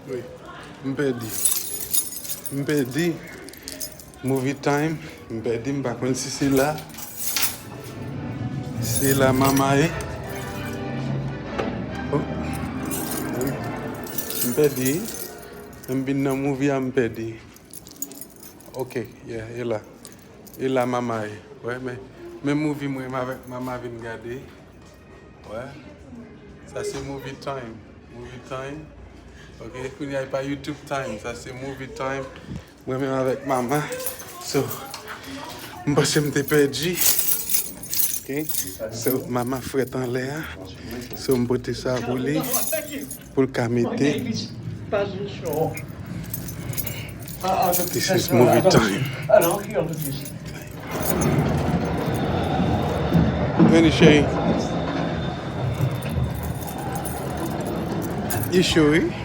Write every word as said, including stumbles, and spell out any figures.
Wi, m pèdi. M pèdi. Movie time. M pèdi, m pa konn si se la. Se la mama ye. Oh. Wi. M pèdi. M vin nan movie a, m pèdi. Ok, yeah, e la. E la mama ye. Wè, men, men movie mwen avèk mama vin gade. Wè. Sa se movie time. Movie time. Ok, kounye a e pa YouTube time. Sa se movie time. Mwen menm avèk mama. So, m panse m te pèdi. Ok. So, mama frèt anlè a. So, m pote sa pou li. Pou l ka mete. This is movie time. Vini, cheri. You sure?